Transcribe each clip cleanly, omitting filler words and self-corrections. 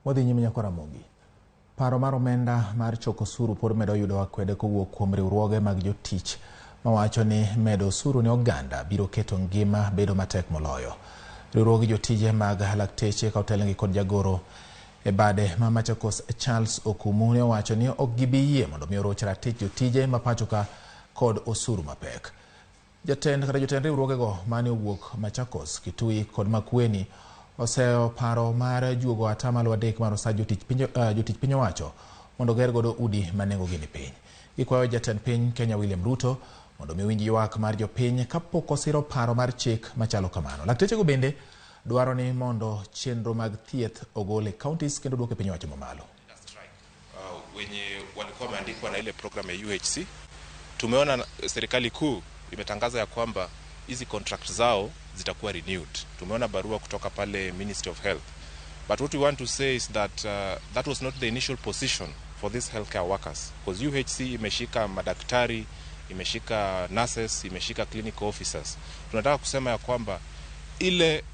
Wadhi nyime nyakwa Ramogi. Paro mar omenda mar choko osuru pod medo yudo akwede kowuok kuom riwruoge mag jotich mawacho ni medo osuru ne oganda biro keto ngima bedo matek moloyo. Riwruog jotije mag lakteche ka otelnegi kod jagoro e bade ma Machakos Charles Okumu ne owacho ni ok gibi yie mondo mi oroch ratich jotije ma pachoka kod osuru mapek. Jatend kata jotend riwruogego mane owuok Machakos, Kitui kod Makueni oseyo paro mar juogo 3% mar osach jotich piny owacho mondo oger godo udi ma nengogi ni piny. Gikwayo jatend piny Kenya William Ruto mondo mi owinj ywak mar jopiny kapok osiro paro mar chik machalo kamano. Laktechego bende dwaro ni mondo chenro mag thieth ogol e counties kendo duok e piny owacho mamalo. Wenye walikuwa wameandikwa na ile program ya UHC, tumeona serikali kuu imetangaza ya kwamba hizi contract zao zitakuwa renewed. Tumeona barua kutoka pale Ministry of Health. But what we want to say is that that was not the initial position for these healthcare workers, because UHC imeshika madaktari, imeshika nurses, imeshika clinical officers. Tunataka kusema ya kwamba ile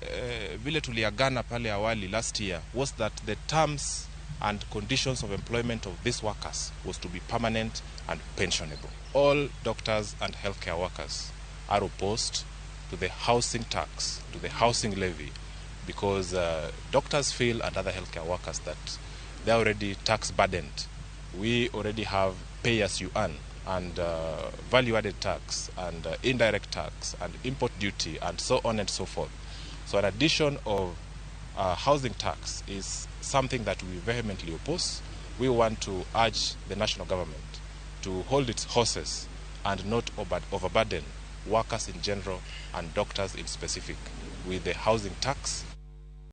vile tuliagana pale awali last year was that the terms and conditions of employment of these workers was to be permanent and pensionable. All doctors and healthcare workers are opposed to the housing tax, to the housing levy, because doctors feel and other healthcare workers that they're already tax burdened. We already have pay as you earn and value added tax and indirect tax and import duty and so on and so forth. So an addition of housing tax is something that we vehemently oppose. We want to urge the national government to hold its horses and not overburden workers in general and doctors in specific with the housing tax.